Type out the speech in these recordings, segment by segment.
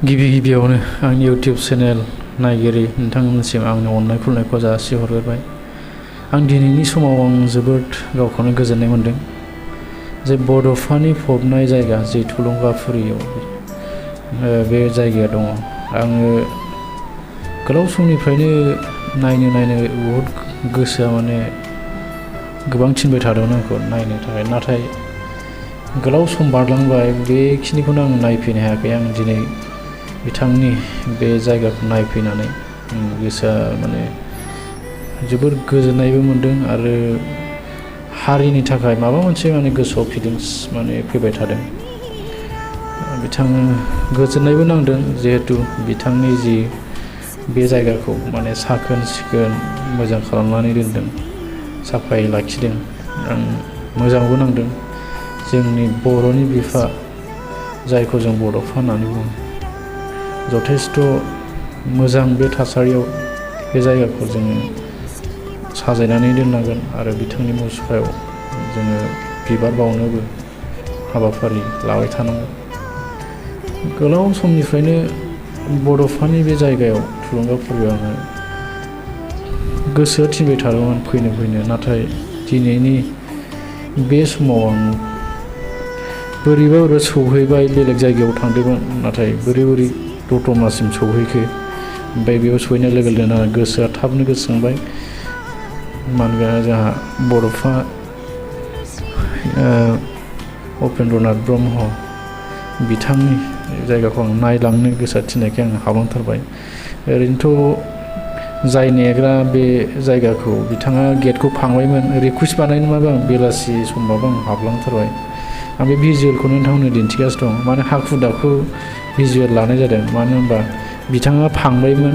गिबियावनो आंनि YouTube channel नायगिरि नोंथांमोनसिम आंनि अननाय खुलुमनायखौ जासिहरग्रोबाय। आं दिनैनि समाव जोबोद गावखौनो गोजोननाय मोनदों जे बड'फानि फबनाय जायगा जे थुलुंगाफुरियाव बे जायगाया दङ। आङो गोलाव समनिफ्रायनो नायनो बहुद गोसोआ गोबां थिनबाय थादोंमोन आंखौ नायनो थाखाय, नाथाय गोलाव सम बारलांबाय बेखिनिखौनो आं नायफैनो हायाखै। आं दिनै बिथांनि बे जायगाखौ नायफैनानै गोसोआ जोबोर गोजोननायबो मोनदों आरो हारिनि थाखाय माबा मोनसे गोसोआव फिलिंस फैबाय थादों। बिथाङा गोजोननायबो नांदों जिहेतु बिथांनि जि बे जायगाखौ साखोन सिखोन मोजां खालामनानै दोनदों, साफायै लाखिदों। आं मोजांबो नांदों। जोंनि बर'नि बिफा जायखौ जों बड'फा होननानै बुङो, जथेस्थ' मोजां बे थासारियाव बे जायगाखौ जोङो साजायनानै दोननांगोन आरो बिथांनि मुसुखायाव जोङो बिबार बावनोबो हाबाफारि लाबाय थानांगोन। गोलाव समनिफ्रायनो बड'फानि बे जायगायाव थुलुंगाफुरियाव आङो गोसोआ थिनबाय थादोंमोन फैनो, नाथाय दिनैनि बे समाव आं बोरैबा सौहैबाय। बेलेग जायगायाव थांदोंमोन, नाथाय बोरै दतमासिम सौहैखो। ओमफ्राय बेयाव सहैनाय लोगो लोगोनो गोसोआ थाबनो गोसोखांबाय, मानोना जोंहा बड'फा उपेन्द्रनाथ ब्रह्म बिथांनि जायगाखौ आं नायलांनो गोसोआ थिननायखाय आं हाबलांथारबाय। ओरैनोथ' जाय नेग्रा बे जायगाखौ बिथाङा गेटखौ फांबायमोन, रिकुवेस्ट बानायनोबाबो आं बेलासि समबाबो आं हाबलांथारबाय। आं बे भिजुवेलखौ नोंथांमोननो दिन्थिगासिनो दं। हाखु दाखु भिजुवेल लानाय जादों, मानो होनबा बिथाङा फांबायमोन।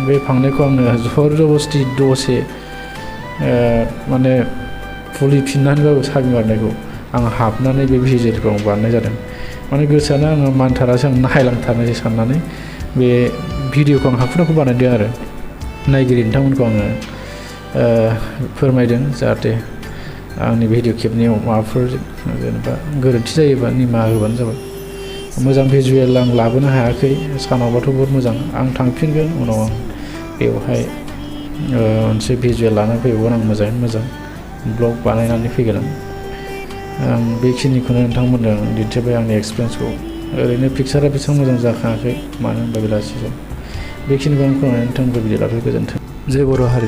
बे फांनायखौ आङो जर जबस्थि दसे खुलिफिननानैबाबो साबि मारनायखौ आं हाबनानै बे भिजुवेलखौ आं बानायनाय जादों। गोसोआनो आङो मानथारासै, आं नायलांथारनोसै साननानै बे भिडिअखौ आं हाखु दाखु बानायदों आरो नायगिरि नोंथांमोनखौ आङो फोरमायदों, जाहाथे आंनि भिडिअ खेबनायाव माबाफोर जेनेबा गोरोन्थि जायोबा निमाहा होबानो जाबाय। मोजां भिजुवेल आं लाबोनो हायाखै, सानावबाथ' बहुद मोजां। आं थांफिनगोन, उनाव आं बेवहाय मोनसे भिजुवेल लानानै फैबावगोन। आं मोजाङै मोजां ब्लग बानायनानै फैगोन। आं बेखिनिखौनो नोंथांमोननो दिन्थिबाय आंनि एक्सपिरियेन्सखौ। ओरैनो पिकचारा बेसेबां मोजां जाखाङाखै, मानो होनबा बेलासिजों बेखिनिखौ आं फोरमायनानै नोंथांमोनखौ भिडिअ लाबोबाय। गोजोन्थों। जय बर' हारि।